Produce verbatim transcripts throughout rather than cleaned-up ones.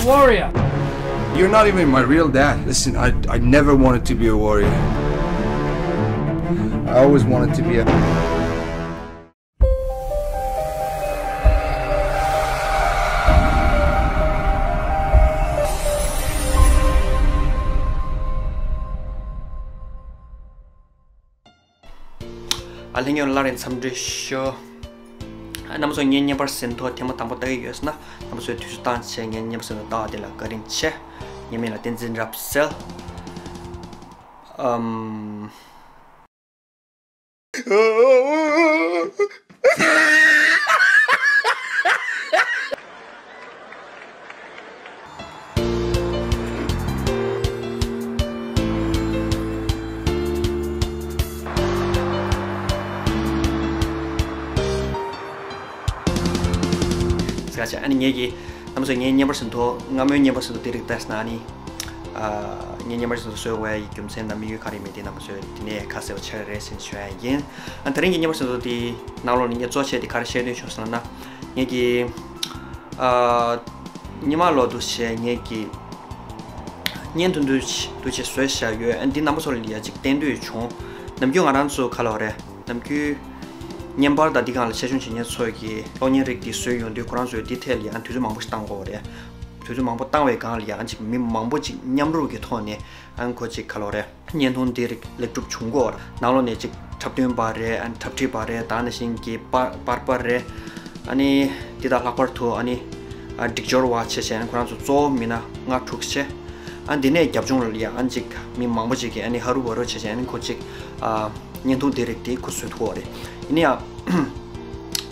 Warrior. You're not even my real dad. Listen, I, I never wanted to be a warrior. I always wanted to be a ཨ་ལྷན་རྒྱས་སླར་ཡང་འཚམས་འདྲི་ཞུ། ཨ་རྣམ་པ་ཚོ་ངའི་བརྙན་པར་ཟིན་ཐོ་ཐེངས་མ་དང་པོ་ལྟ་གི་ཡོད་ཟེར་ན། རྣམ་པ་ཚོས་དུས་ཚོད་བཏང་བྱས་ངའི་བརྙན་པར་ཟིན་ཐོ་ལྟ་བ་དེ་ལ་བཀའ་དྲིན་ཆེ། ངའི་མིང་ལ་བསྟན་འཛིན་རབ་གསལ། ཨམ། ཟེར་བྱས། ཨ་ནི་ངེད་ཀྱི་རྣམ་པ་ཚོས་ངའི་བརྙན་པར་ཟིན་ཐོ། སྔ་མོའི་བརྙན་པར་ཟིན་ཐོ་དེ་རིགས་བལྟས་ན་ཨ་ནི། ཨ་ངའི་བརྙན་པར་ཟིན་ཐོ་བཟོས་དགོས་ཡའི་རྒྱུ་མཚན་དང་དམིགས་ཡུལ་ག་རེ་ཡིན་མིན་དེ་རྣམ་པ་ཚོས་དེ་ནས་ཁ་གསལ་པོ་ཆགས་ཀྱི་རེད་ཟེར་ནས་ཞུ་ཡ་ཡིན། ཨ་དེ་རིང་གི་བརྙན་པར་ཟིན་ཐོ་དེའི་ནང་ལོགས་ནས་ངས་གཙོ་ཆེ་དེ་ག་རེ་བཤད་འདོད་བྱུང་ཟེར་ན། ངེད་ཀྱི་ཨ་ཉི་མ་ལོ་འདུག་བྱས་ངེད་ཀྱི་བརྙན་ཐུང་ཐུང་ཅིག་འདུག་བྱས་བཟོས་བཞག་ཡོད། ཨ་འདི་རྣམ་པ་ཚོ་ལ་ཡ་ཅིག་བསྟན་འདོད་བྱུང་། ནམ་རྒྱུན་ང་རང་ཚོ་ག་ལབ་རེད། ནམ་རྒྱུན་བརྙན་པར་དང་འདི་སྒང་ལ་ཆེད་སྦྱོང་བྱེད་མཁན་ཚོ་གིས་གློག་བརྙན་རིགས་འདི་བཟོས་ཡོང་དུས་ཁོ་རང་ཚོས་འདི་ཐད་ལ་ཡང་དུས་ཚོད་མང་པོ་ཞིག་བཏང་དགོས་རེད། དུས་ཚོད་མང་པོ་བཏང་བའི་སྒང་ལ་ཡང་ཅིག་མི་མང་པོ་ཅིག་མཉམ་རུབ་ཀྱི་ཐོག་ནས་ཨ་ཁོ་ཅིག་ག་ལབ་རེད། བརྙན་ཐུང་འདི་རིགས་ལེགས་གྲུབ་བྱུང་གོ། ནང་ལོགས་ནས་ཅིག་འཁྲབ་སྟོན་པ་རེད། ཨ་འཁྲབ་ཁྲིད་པ་རེད། ད་ནང་བཞིན་གྱི་པར་པར་པ་རེད། ཨ་ནི་འདི་དང་ལྷག་པར་དུ་ཨ་ནི་ཨ་སྒྲིག་སྦྱོར་བ་བྱས་བྱས་ཁོ་རང་ཚོ་གཙོ་བོ་མི་སྣ་ལྔ་དྲུག་བྱས། ཨ་འདི་ནས་རྒྱབ་ལྗོངས་ལ་ཡང་ཨ་ཅིག་མི་མང་པོ་ཅིག་གིས་ཨ་ནི་ཧ་རུ་བ་རུ་བྱས་བྱས་ཨ་ནི་ཁོ་ཅིག་ཨ་བརྙན་ཐུང་འདི་རིགས་དེ་ཁོ་བཟོས་ཐུབ་པ་རེད། ཡིན་ན་ཡང་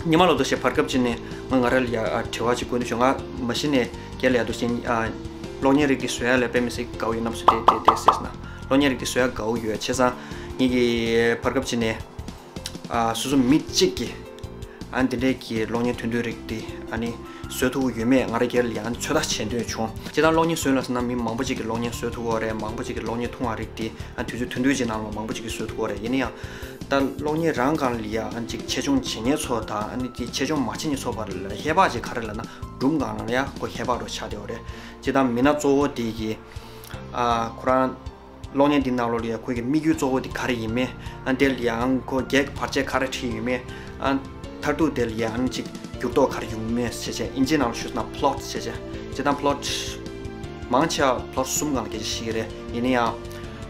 ཉི་མ་ལོ་འདུག་བྱས་བར་སྐབས་ཅིག་ནས་ང་ང་རང་ལ་ཡ་ཨ་དྲི་བ་ཅིག་བཀོད་འདོད་བྱུང་། ང་མ་གཞི་ནས་རྒན་ལ་ཡ་འདུག་བྱས་ཨ་གློག་བརྙན་རིགས་འདི་བཟོ་ཡ་ལ་དཔེ་མི་སྲིད་དགའ་བོ་ཡོད། རྣམ་པ་ཚོ་དེ་དེ་དེ་ཟེར་ན་གློག་བརྙན་རིགས་འདི་བཟོ་ཡ་དགའ་བོ་ཡོད། བྱས་ཙང་ངེད་ཀྱི་བར་སྐབས་ཅིག་ནས་ཨ་སོ་སོ་མི་གཅིག་གིས་ཨ་འདི་འདྲའི་གི་གློག་བརྙན་ཐུང་ཐུང་རིགས་འདི་ཨ་ནི་བཟོ་ཐུབ་ཀྱི་ཡོད་མེད་ང་རང་སྒེར་ལ་ཡང་ཚོད་ལྟ་བྱེད་འདོད་བྱུང་། སྤྱིར་བཏང་གློག་བརྙན་བཟོས་ལ་ཟེར་ན་མི་མང་པོ་ཅིག་གིས་གློག་བརྙན་བཟོ་ཐུབ་ཀྱི་ཡོད་རེད། མང་པོ་ཅིག་གིས་གློག་བརྙན་ཐུང་བ་རིགས་འདི་ཨ་དུས་ཚོད་ཐུང་ཐུང་ཅིག་ནང་ལ་མང་པོ་ཅིག་གིས་བཟོ་ཐུབ་ཀྱི་ཡོད་རེད། ཡིན་ན་ཡང་ད་གློག་བརྙན་རང་སྒང་ལ་ཡ་ཨ་ཅིག་ཆེད་སྦྱོང་བྱེད་མཁན་ཚོ་དང་ཨ་ནི་དེ་ཆེད་སྦྱོང་མ་བྱེད་མཁན་ཚོ་བར་ལ་ཁྱད་པར་ཅིག་ག་རེ་ལབ་ན་སྒྲུང་སྒང་ལ་ཡ་ཁོ་ཁྱད་པར་རུ་ཆགས་བསྡད་ཡོད་རེད། སྤྱིར་བཏང་མི་སྣ་གཙོ་བོ་དེ་གི་ཨ་ཁོ་རང་གློག་བརྙན་འདི་ནང་ལོགས་ལ་ཡ་ཁོ་གི་དམིགས་ཡུལ་གཙོ་བོ་དེ་ག་རེ་ཡིན་མིན། ཨ་དེ་ལ་ཡང་ཁོ་གི་བར་ཆད་ག་རེ་འཕྲད་ཡོད་མེད། ཨ་མཐར་ཐུག་དེ་ལ་ཡང་ཅིག་འགྱུར་ལྡོག་ག་རེ་ཡོང་མིན་བྱས་བྱས། ཨིན་ཇིའི་ནང་ལ་ཞུས་ན་plot་བྱས་བྱས། སྤྱིར་བཏང་plot་མང་ཆེ་བ་plot་གསུམ་སྒང་ལ་སྐད་ཆ་བཤད་ཀྱི་རེད། ཡིན་ན་ཡང་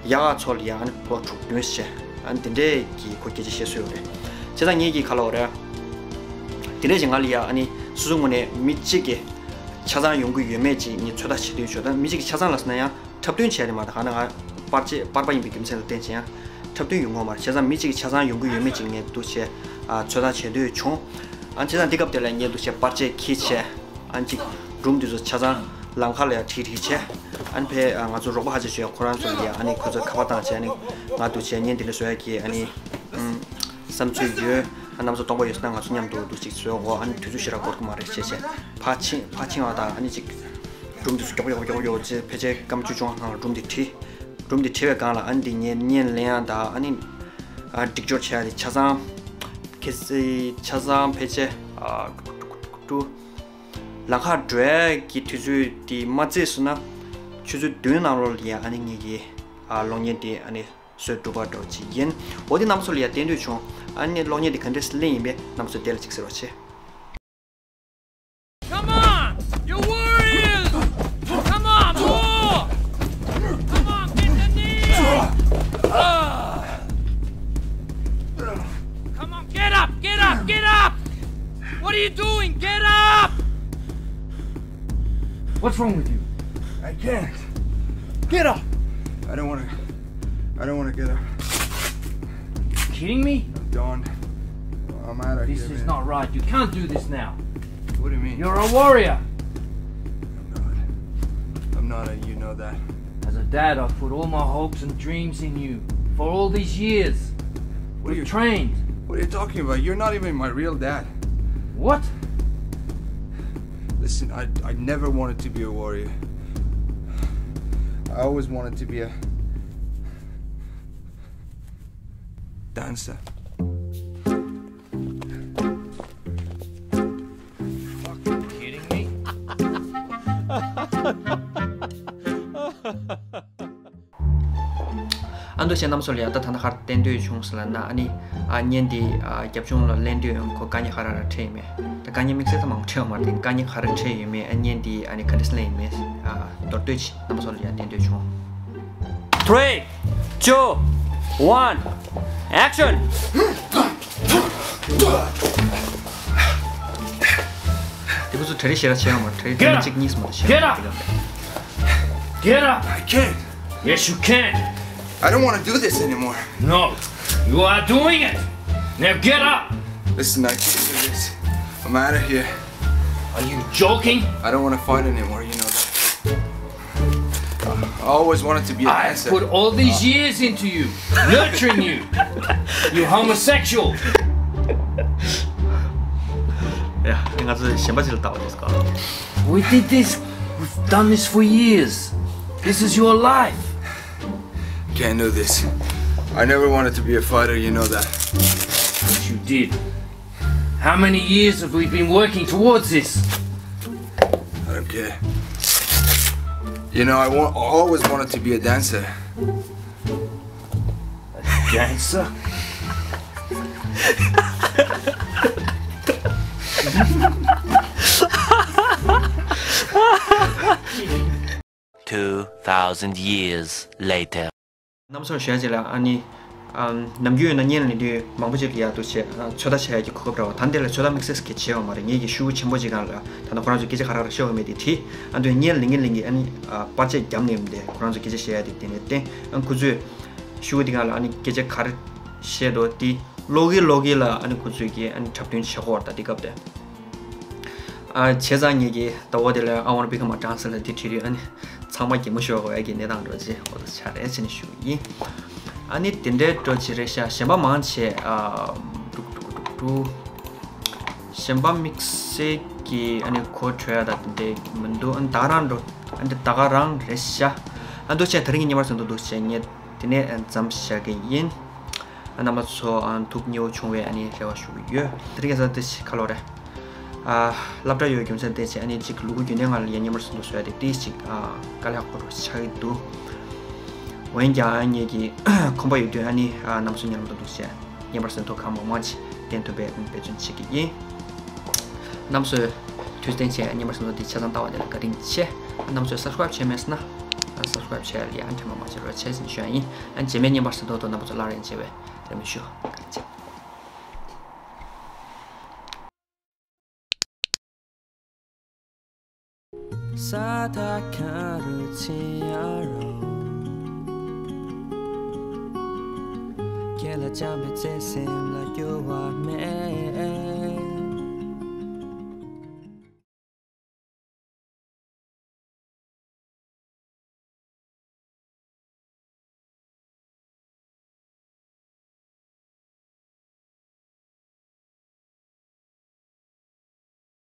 ཡག་ག་ཚོ་ལ་ཡང་plot་དྲུག་བདུན་བྱས། ཨ་དེ་འདྲས་ཀྱི་ཁོ་སྐད་ཆ་བཤད་སྲོལ་ཡོད་རེད། བྱས་ཙང་ངེད་ཀྱིས་ག་ལབ་རེད། དེ་འདྲས་ཀྱི་ང་ལ་ཡ་ཨ་ནི་སོ་སོའི་ངོས་ནས་མི་གཅིག་གིས་ཆ་ཚང་ཡོང་གི་ཡོད་མེད་ཅིག་ངས་ཚོད་ལྟ་བྱེད་འདོད་བྱུང་། ད་མི་གཅིག་གིས་ཆ་ཚང་ལབ་ཟེར་ན་ཡང་འཁྲབ་སྟོན་བྱས་ནས་མ་གཏོགས། གང་ན་ང་པར་ཆས་པར་པ་ཡིན་པའི་རྒྱུ་མཚན་ལ་བརྟེན་བྱས་ཡང་འཁྲབ་སྟོན་ཡོང་གི་ཡོད་མ་རེད། བྱས་ཙང་མི་གཅིག་གིས་ཆ་ཚང་ཡོང་གི་ཡོད་མེད་ཅིག་ངས་འདུག་བྱས་ཨ་ཚོད་ལྟ་བྱེད་འདོད་བྱུང་། ཨ་བྱས་ཙང་འདི་སྐབས་དེ་ལ་ངས་འདུག་བྱས་པར་ཆས་འཁྱེར་བྱས་ཨ་ཅིག་སྒྲུང་འདི་ཚོ་ཆ་ཚང་ལམ་ཁ་ལ་ཡ་བྲིས་བྲིས་བྱས། ཨ་ནི་ཕར་ཨ་ང་ཚོ་རོགས་པ་ཁ་ཤས་ཤིག་ཡོད། ཁོ་རང་ཚོ་ལ་ཡ་ཨ་ནི་ཁོ་ཚོས་ཁ་པར་བཏང་བྱས་ཨ་ནི་ང་འདུག་བྱས་བརྙན་དེ་འདྲ་བཟོ་ཡ་གི་ཨ་ནི་ཨུམ་བསམ་ཚུལ་ཡོད། ཨ་རྣམ་པ་ཚོ་སྟོང་པ་ཡོད་ཟེར་ན་ང་ཚོ་མཉམ་དུ་འདུག་ཅིག་བཟོ་འོ། ཨ་ནི་དུས་ཚོད་ཞེ་དྲག་འགོར་གི་མ་རེད་བྱས་བྱས། ཕར་ཕྱིན་ཕར་ཕྱིན་པ་དང་ཨ་ནི་ཅིག་སྒྲུང་དེ་ཚོ་མགྱོགས་པོ་མགྱོགས་པོ་མགྱོགས་པོ་མགྱོགས་པོ་བྱས། ཕལ་ཆེར་སྐར་མ་བཅུ་བཅོ་ལྔ་ནང་ལ་སྒྲུང་དེ་བྲིས། སྒྲུང་དེ་བྲིས་པའི་སྒང་ལ་ཨ་ནི་དེ་ངས་བརྙན་ལེན་ཡ་དང་ཨ་ནི་ཨ་སྒྲིག་སྦྱོར་བྱེད་ཡ་དེ་ཆ་ཚང་གལ་སྲིད་ཆ་ཚང་ཕལ་ཆེར་ཨ་ལམ་ཁ་འགྲོ་ཡ་གི་དུས་ཚོད་དེ་མ་བརྩིས་སོང་ན་ཆུ་ཚོད་བདུན་ནང་ལོགས་ལ་ཡ་ཨ་ནི་ངེད་ཀྱི་ཨ་གློག་བརྙན་དེ་ཨ་ནི་བཟོས་གྲུབ་པ་འདྲ་བོ་ཅིག་ཡིན། འོ་དེ་རྣམ་པ་ཚོ་ལ་ཡ་བསྟན་འདོད་བྱུང་། ཨ་ནི་གློག་བརྙན་དེ་ག་འདྲས་སེ་ལེན་ཡིན་པས་རྣམ་པ་ཚོ་དེ་ལ་ཅིག་གཟིགས་རོགས་བྱེད། Come on! You're warriors! Come on, more! Come on, get the knee! Ah! Come on, get up, get up, get up! What are you doing? Get up! What's wrong with you? I can't. Get up! I don't want to. I don't want to get up. Kidding me? I'm done. I'm out of here, man. This is not right. You can't do this now. What do you mean? You're a warrior. I'm not. I'm not, and you know that. As a dad, I've put all my hopes and dreams in you for all these years. What are you, we've trained. What are you talking about? You're not even my real dad. What? Listen, I, I never wanted to be a warrior. I always wanted to be a dancer. Fucking kidding me? ཨ་མདོ་ཆེ་རྣམ་སོ་ལ་ཡ་ད་ད་ན་ཁར་བསྟན་འདོད་བྱུང་ཟེར་ལ་ན། ཨ་ནི་ཨ་བརྙན་འདི་ཨ་རྒྱབ་ལྗོངས་ལ་ལེན་དུས་ཁོ་དཀའ་ངལ་ག་ར་ར་འཕྲད་ཡོད་མེད། ད་དཀའ་ངལ་དམིགས་བསལ་ད་མང་པོ་འཕྲད་ཡོད་མ་རེད་དེ། དཀའ་ངལ་ག་ར་འཕྲད་ཡོད་མེད། ཨ་བརྙན་འདི་ཨ་ནི་ག་འདྲས་ལེན་ཡོད་མེད་ཨ་མདོར་བསྡུས་ཅིག་རྣམ་སོ་ལ་ཡ་བསྟན་འདོད་བྱུང་། Three, two, one, action! དེ་ཁོ་ཚོ་གྲ་རེ་ཞེ་དྲག་བྱེད་ཡོད་མ་རེད། གྲ་རེ་ཐེངས་མ་གཅིག་གཉིས་མ་གཏོགས་བྱེད་ཡོད་མ་རེད། དེ་ག་Get up! I can't. Yes, you can. I don't want to do this anymore. No, you are doing it. Now get up. Listen, I can't do this. I'm out of here. Are you joking? I don't want to fight anymore, you know that. I always wanted to be a dancer. I put all these years into you, nurturing you. You homosexual. ཡ། ང་ཚོ་གཞན་པ་ཅིག་ལ་ལྟ་བ་དེ་སྐོར། We did this. We've done this for years. This is your life. Can't do this. I never wanted to be a fighter, you know that. Yes, you did. How many years have we been working towards this? I don't care. You know, I wa- always wanted to be a dancer. A dancer? Two thousand years later. རྣམ་སོར་ཞུ་ཡ་ཅིག་ལ་ཨ་ནི། ཨམ། ནམ་རྒྱུན་ཡོད་ན་བརྙན་ལེན་དུས་མང་པོ་ཅིག་ལ་ཡག་འདུག་བྱས། ཨ། ཚོད་ལྟ་བྱ་ཡ་གི་གོ་སྐབས་རག་པ། ད་འདི་ལ་ཚོད་ལྟ་དམིགས་བསལ་གྱི་བྱས་ཡོད་མ་རེད། ངེད་ཀྱིས་ཤོག་གུ་ཆེན་པོ་ཅིག་སྒང་ལ་ད་ལྟ་ཁོ་རང་ཚོ་སྐད་ཆ་ག་རེ་ག་རེ་བཤད་ཡོད་མེད་དེ་བྲིས། ཨ། འདུག་བརྙན་ལེན་གིན་ལེན་གིན་ཨ་ནི། ཨ། པར་ཆས་བརྒྱབ་ནས་ཡོད་དེ། ཁོ་རང་ཚོ་སྐད་ཆ་བཤད་ཡ་དེ་དེ་ནས་བསྟན། ཨ། ཁོ་ཚོས་ཤོག་གུ་དེ་སྒང་ལ་ཨ་ནི་སྐད་ཆ་ག་རེ་བཤད་འདུག་དེ་ཀློག་གིན་ཀློག་གིན་ལ་ཨ་ནི་ཁོ་ཚོས་ཀྱིས་ཨ་ནི་འཁྲབ་སྟོན་བྱེད་ཀྱི་ཡོད་རེད། ད་དེ་སྐབས་དེ། ཨ། བྱས་ཙང་ངེད་ཀྱིས་ཟླ་བ་དེ་ལ་I wanna become a dancer ལབ་དེ་བྲིས་དུས་ཨ་ནི་ཚང་མ་གད་མོ་ཤོར་བའི་གི་གནས་སྟངས་འདྲ་ཅིག་འོ་དེ་ཆགས་རེད་ཟེར་ནས་ཞུ་གི་ཡིན། ཨ་ནི་དེ་འདྲའི་འདྲ་ཅིག་རེད་ཤག་གཞན་པ་མང་ཆེ། ཨ། ཀྲུག་ཀྲུག་ཀྲུག་ཀྲུག་གཞན་པ་དམིགས་བསལ་གྱི་ཨ་ནི་གོ་འཕྲོད་ཡ་ད་དེ་འདྲའི་མི་འདུག་ཨ་ནི་ད་ག་རང་འགྲོ། ཨ་ནི་ད་ག་རང་རེད་ཤག་ཨ། འདུག་བྱས་ད་རིང་གི་བརྙན་པར་ཚོ་འདུག་འདུག་བྱས་ངས་དེ་ནས་མཚམས་བཞག་གི་ཡིན། རྣམ་པ་ཚོ་ཨ་ཐུགས་མཉེས་པོ་བྱུང་བའི་ཨ་ནི་རེ་བ་ཞུ་གི་ཡོད། དེ་རིང་ཁ་སང་དེ་ཞིག་ཁ་ལོ་རེད། ཨ། སློབ་གྲྭ་ཡོད་རྒྱུ་མཚན་བརྟེན་བྱས་ཨ་ནི་ཅིག་ལུ་གུ་རྒྱུན་ལྡན་ངང་ལ་ཡ་ཉི་མར་སོང་དུ་བཟོ་ཡ་དེ་ཏིས་ཅིག་ཨ། དཀའ་ལས་ཁག་པོ་ཆགས་ཀྱི་འདུག་འོན་ཀྱང་ངེད་ཀྱི་ཁོམ་པ་ཡོད་དུས་ཨ་ནི་ཨ། རྣམ་པ་ཚོ་ཉན་ལ་འདུག་འདུག་བྱས་ཉན་པར་སོང་དུ་གང་མང་མང་ཅིག་བསྟན་ཐུབ་པའི་འབད་བརྩོན་བྱེད་ཀྱི་ཡིན། རྣམ་པ་ཚོས་དུས་གཏན་བྱས་ཉན་པར་སོང་དུ་དེ་ཆ་ཚང་ལྟ་བ་དེ་ལ་བཀའ་དྲིན་ཆེ། རྣམ་པ་ཚོས་སབ་སི་ཀ་རབ་བྱས་མེད་ཟེར་ན་ཨ། སབ་སི་ཀ་རབ་བྱས་ལ་ཡང་ཐེངས་མ་མང་ཅིག་རོགས་བྱས་ཟིན་ཞུ་ཡ་ཡིན། ཨ། རྗེས་མའི་ཉན་པར་སོང་དུ་རྣམ་པ་ཚོ་སླར་ཡང་མཇལ་བའི་རེ་བ་ཞུ། བཀའ་དྲིན་ཆེ། ས་ཐག་ཁ་རུ་ཕྱིན་ཡ་རོ། ཁྱེད་ལ་བཅངས་པའི་བརྩེ་སེམས་ལ་འགྱུར་བ་མེད།